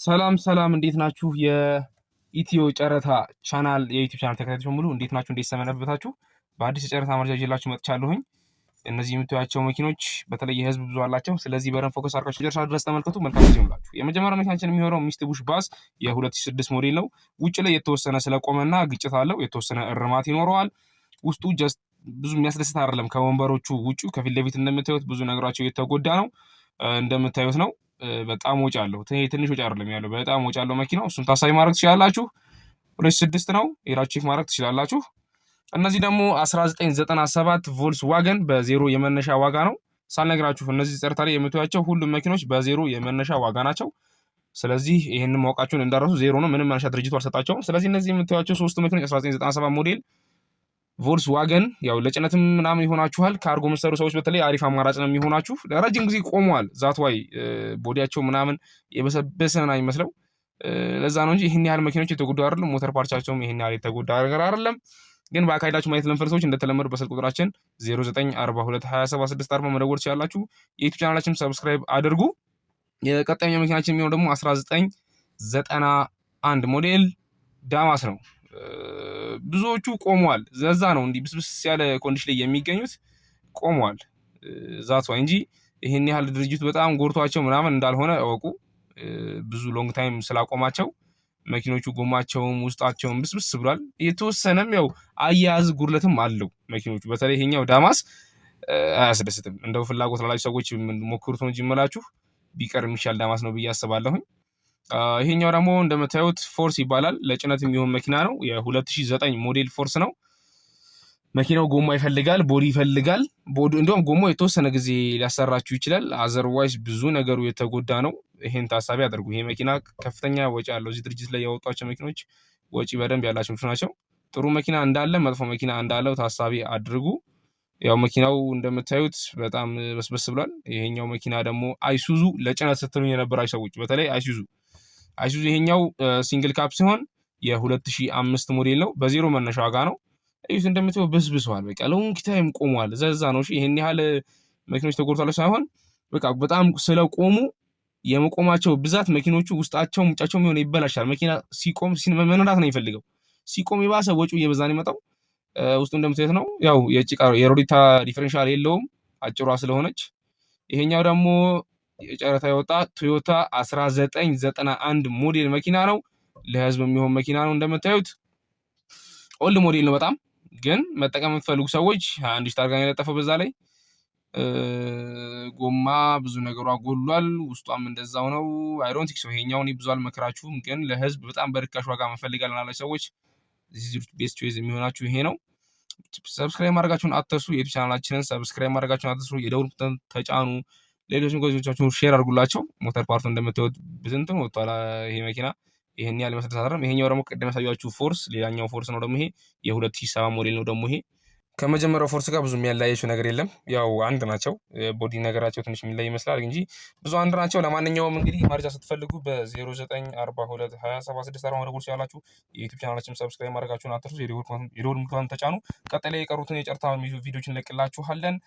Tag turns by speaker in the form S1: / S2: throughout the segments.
S1: ሰላም ሰላም፣ እንዴት ናችሁ? የኢትዮ ጨረታ ቻናል የ YouTube channel ተከታታዮች በሙሉ እንዴት ናችሁ? እንዴት ሰነበታችሁ? በአዲስ የጨረታ መረጃ ይዤላችሁ መጥቻለሁኝ። እነዚህ የምታዩቸው መኪኖች በተለይ የህዝብ ብዙ አላቸው። ስለዚህ በደንብ focus አድርጋችሁ መጨረሻ ድረስ ተመልከቱ። መልካም ጊዜ ይሁንላችሁ። የመጀመሪያው መኪናችን የሚሆነው ሚትሱቢሺ ባስ የ2006 ሞዴል ነው። ውጭ ላይ የተወሰነ ስለቆመና ግጭት አለው፣ የተወሰነ እርማት ይኖረዋል። ውስጡ just ብዙ የሚያስደስት አይደለም። ከወንበሮቹ ውጭ ከፊት ለፊት እንደምታዩት ብዙ ነገራቸው የተጎዳ ነው። እንደምታዩት ነው። በጣም ወጪ አለው። ትንሽ ወጪ አይደለም ያለው፣ በጣም ወጪ አለው መኪናው። እሱን ታሳቢ ማድረግ ትችላላችሁ። 2006 ነው። ሄዳችሁ check ማድረግ ትችላላችሁ። እነዚህ ደግሞ 1997 ቮልስ ዋገን በዜሮ የመነሻ ዋጋ ነው። ሳልነግራችሁ እነዚህ ጨረታ ላይ የምታዩቸው ሁሉም መኪኖች በዜሮ የመነሻ ዋጋ ናቸው። ስለዚህ ይህንን ማወቃችሁን እንዳትረሱ። ዜሮ ነው፣ ምንም መነሻ ድርጅቱ አልሰጣቸውም። ስለዚህ እነዚህ የምታዩቸው ሶስቱ መኪኖች 1997 ሞዴል ቮልስ ዋገን ያው ለጭነትም ምናምን ይሆናችኋል። ካርጎ የምትሰሩ ሰዎች በተለይ አሪፍ አማራጭ ነው የሚሆናችሁ። ለረጅም ጊዜ ቆመዋል። That's why body ያቸው ምናምን የበሰበሰ ምናምን የሚመስለው ለዛ ነው እንጂ ይህን ያህል መኪኖች የተጎዱ አይደለም። ሞተር part ኣቸውም ይህን ያህል የተጎዳ ነገር አይደለም። ግን በአካል ሄዳችሁ ማየት ለምትፈልጉ ሰዎች እንደተለመደው በስልክ ቁጥራችን 09422764 መደወል ትችላላችሁ። የ YouTube channel ኣችን subscribe አድርጉ። የቀጣዩ መኪናችን የሚሆነው ደግሞ 1991 ሞዴል ዳማስ ነው። ብዙዎቹ ቆመዋል። ለዛ ነው እንዲህ ብስብስ ያለ condition ላይ የሚገኙት፣ ቆመዋል። That's why እንጂ ይህን ያህል ድርጅቱ በጣም ጎድቷቸው ምናምን እንዳልሆነ እወቁ። ብዙ long time ስላቆማቸው መኪኖቹ ጎማቸውም ውስጣቸውም ብስብስ ብሏል። የተወሰነም ያው አያያዝ ጉድለትም አለው መኪኖቹ። በተለይ ይሄኛው ዳማስ አያስደስትም። እንደው ፍላጎት ላላችሁ ሰዎች ሞክሩት ነው እንጂ የምላችሁ ቢቀር የሚሻል ዳማስ ነው ብዬ አስባለሁኝ። ይሄኛው ደግሞ እንደምታዩት ፎርስ ይባላል። ለጭነት የሚሆን መኪና ነው። የ2009 ሞዴል ፎርስ ነው። መኪናው ጎማ ይፈልጋል፣ body ይፈልጋል። Body እንደውም ጎማው የተወሰነ ጊዜ ሊያሰራችሁ ይችላል። Otherwise ብዙ ነገሩ የተጎዳ ነው። ይሄን ታሳቢ አድርጉ። ይሄ መኪና ከፍተኛ ወጪ አለው። እዚህ ድርጅት ላይ ያወጧቸው መኪኖች ወጪ በደንብ ያላቸው ናቸው። ጥሩ መኪና እንዳለ መጥፎ መኪና እንዳለው ታሳቢ አድርጉ። ያው መኪናው እንደምታዩት በጣም በስበስ ብሏል። ይሄኛው መኪና ደግሞ አይሱዙ፣ ለጭነት ስትሉኝ የነበራችሁ ሰዎች በተለይ አይሱዙ፣ አይሱዙ ይሄኛው single cab ሲሆን የ2005 ሞዴል ነው። በዜሮ መነሻ ዋጋ ነው። እዩት፣ እንደምታዩት በስብሰዋል። በቃ long time ቆሟል። ለዛ ነው ይሄን ያህል መኪኖች ተጎድቷል ሳይሆን በቃ በጣም ስለቆሙ የመቆማቸው ብዛት መኪኖቹ ውስጣቸው ውጫቸው የሆነ ይበላሻል። መኪና ሲቆም መነዳት ነው የሚፈልገው። ሲቆም የባሰ ወጪው እየበዛ ነው የሚመጣው። ውስጡ እንደምታዩት ነው። ያው የጭቃ የሮዲታ differential የለውም አጭሯ ስለሆነች። ይሄኛው ደግሞ የጨረታ የወጣ ቶዮታ 1991 ሞዴል መኪና ነው። ለህዝብ የሚሆን መኪና ነው። እንደምታዩት old model ነው በጣም፣ ግን መጠቀም የምትፈልጉ ሰዎች 1,000 ታርጋ የለጠፈው፣ በዛ ላይ ጎማ ብዙ ነገሯ ጎሏል። ውስጧም እንደዛው ነው። I don't think so፣ ይሄኛውን ብዙ አልመክራችሁም፣ ግን ለህዝብ በጣም በርካሽ ዋጋ መፈልጋለን ላላችሁ ሰዎች best choice የሚሆናችሁ ይሄ ነው። Subscribe ማድረጋችሁን አትርሱ። የ YouTube channel ኣችንን subscribe ማድረጋችሁን አትርሱ። የደውል ተጫኑ። ሌሎችም ጓደኞቻችሁን share አድርጉላቸው። ሞተር part ኡ እንደምታዩት ብትንትን ወጥቷል። ይሄ መኪና ይሄን ያህል መስደስ አይደለም። ይሄኛው ደግሞ ቅድም ያሳያችሁ ፎርስ ሌላኛው ፎርስ ነው። ደግሞ ይሄ የ2007 ሞዴል ነው። ደግሞ ይሄ ከመጀመሪያው ፎርስ ጋር ብዙ የሚያለያየችው ነገር የለም። ያው አንድ ናቸው። Body ነገራቸው ትንሽ የሚለይ ይመስላል እንጂ ብዙ አንድ ናቸው። ለማንኛውም እንግዲህ መረጃ ስትፈልጉ በ09422764 መደወል ትችላላችሁ። የ YouTube channel ኣችን subscribe ማድረጋችሁን አትርሱ። የደወል ምልክቱን ተጫኑ። ቀጣይ ላይ የቀሩትን የጨረታ ቪዲዮችን እንለቅላችኋለን።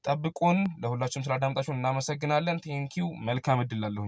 S1: ጠብቁን። ለሁላችሁም ስላዳመጣችሁን እናመሰግናለን። Thank you። መልካም እድል አለሁኝ።